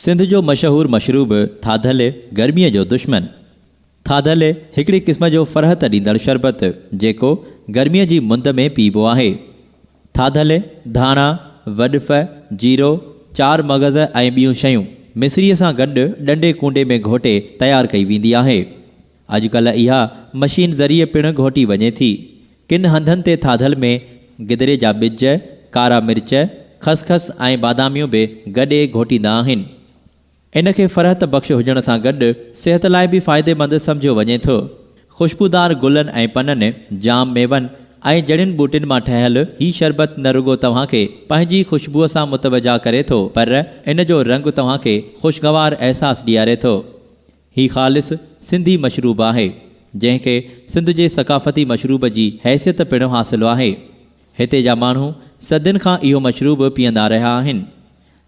سنڌ جو مشهور مشروب ٿاڌل گرميء جو دشمن. ٿاڌل هڪڙي قسم جو فرحت ڏيندڙ شربت، جيڪو گرميء جي مند ۾ پيئبو آهي. ٿاڌل، ڌاڻا، وڏف، جيرو، چار مغز ۽ ٻيون شيون مصريء سان گڏ ڏنڊي ڪونڊي ۾ گهوٽي تيار ڪئي ويندي آهي. اڄڪلهه اها مشين ذريعي پڻ گهوٽي وڃي ٿي. ڪن هنڌن تي ٿاڌل ۾ گدري جا ٻج، ڪارا مرچ، خسخس ۽ باداميون به گڏي گهوٽيندا آهن. ان کي فرحت بخش هجڻ سان گڏ صحت لاء به فائديمند سمجهيو وڃي ٿو. خوشبودار گلن ۽ پنن، جام ميون ۽ جڙين ٻوٽين مان ٺهيل هي شربت نه رڳو توهان کي پنهنجي خوشبوء سان متوجه ڪري ٿو پر ان جو رنگ توهان کي خوشگوار احساس ڏياري ٿو. هي خالص سنڌي مشروب آهي، جنهن کي سنڌ جي ثقافتي مشروب جي حيثيت پڻ حاصل آهي. هتي جا ماڻهو صدين کان اهو مشروب پيئندا رهيا آهن.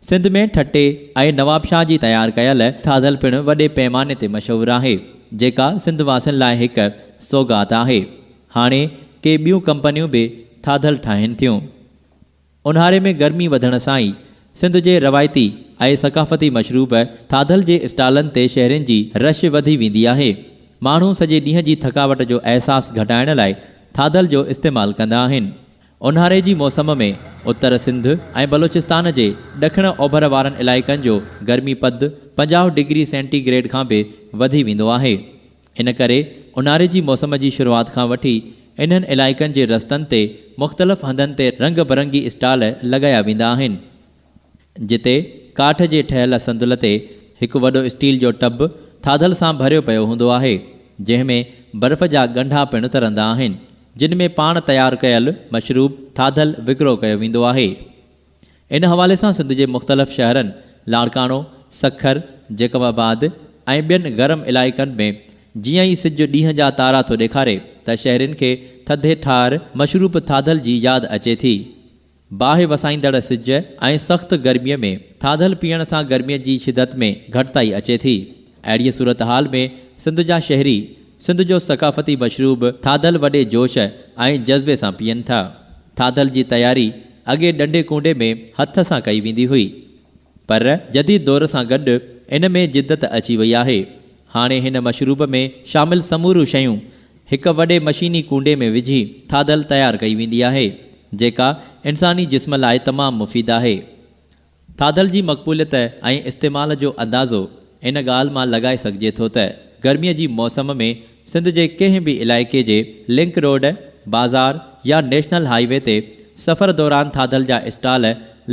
سنڌ ۾ ٺٽي ۽ نوابشاهه جي تيار ڪيل ٿاڌل پڻ وڏي پيماني تي مشهور آهي، جيڪا سنڌ واسين لاء هڪ سوغات آهي. هاڻي ڪي ٻيون ڪمپنيون به ٿاڌل ٺاهين ٿيون. اونهاري ۾ گرمي وڌڻ سان ئي سنڌ جي روايتي ۽ ثقافتي مشروب ٿاڌل جي اسٽالن تي شهرين جي رش وڌي ويندي آهي. ماڻهو سڄي ڏينهن جي ٿڪاوٽ جو احساس گهٽائڻ لاء ٿاڌل جو استعمال ڪندا آهن. اونهاري جي موسم ۾ اتر سنڌ ۽ بلوچستان جي ڏکڻ اوڀر وارن علائقن جو گرمي پد 50 ڊگري سينٽي گريڊ کان به وڌي ويندو آهي. ان ڪري اونهاري جي موسم جي شروعات کان وٺي انهن علائقن جي رستن تي مختلف هنڌن تي رنگ برنگي اسٽال لڳايا ويندا آهن، جتي ڪاٺ جي ٺهيل صندل تي هڪ وڏو اسٽيل جو ٽب ٿاڌل سان ڀريو پيو هوندو آهي، جنهن ۾ برف جا ڳنڍا پڻ ترندا آهن، جن ۾ پاڻ تيار ڪيل مشروب ٿاڌل وڪرو ڪيو ويندو آهي. ان حوالي سان سنڌ جي مختلف شهرن لاڙڪاڻو، سکر، جيڪب آباد ۽ ٻين گرم علائقن ۾ جيئن ئي سج ڏينهن جا تارا ٿو ڏيکاري ته شهرين کي ٿڌي ٺار مشروب ٿاڌل جي ياد اچي ٿي. باهه وسائيندڙ سج ۽ سخت گرميء ۾ ٿاڌل پيئڻ سان گرميء جي شدت ۾ گهٽتائي اچي ٿي. اهڙيء صورتحال ۾ سنڌ جا شهري سنڌ جو ثقافتي مشروب ٿاڌل وڏي جوش ۽ جذبي سان پيئن ٿا. ٿاڌل جي تياري اڳي ڏنڊي ڪونڊي ۾ هٿ سان ڪئي ويندي هئي. پر جديد دور سان گڏ ان ۾ جدت اچي وئي آهي. هاڻي هن مشروب ۾ شامل سموريون شيون هڪ وڏي مشيني ڪونڊي ۾ وجهي ٿاڌل تيار ڪئي ويندي آهي، جيڪا انساني جسم لاء تمام مفيد آهي. ٿاڌل جي مقبوليت ۽ استعمال جو اندازو ان ڳالهه مان لڳائي سگهجي ٿو ته گرميء جي موسم ۾ سنڌ جي ڪنهن به علائقي جي لنڪ روڊ، بازار يا نيشنل هاء وي تي سفر دوران ٿاڌل جا اسٽال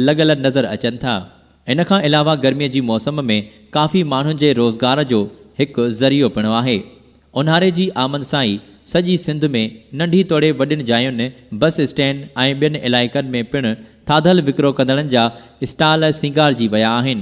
لڳل نظر اچن ٿا. ان کان علاوه گرميء جي موسم ۾ ڪافي ماڻهن جي روزگار جو هڪ ذريعو پڻ آهي. اونهاري جي آمد سان ئي سڄي سنڌ ۾ ننڍي توڙي وڏين جاين، بس اسٽينڊ ۽ ٻين علائقن ۾ پڻ ٿاڌل وڪرو ڪندڙن جا اسٽال سينگارجي ويا آهن.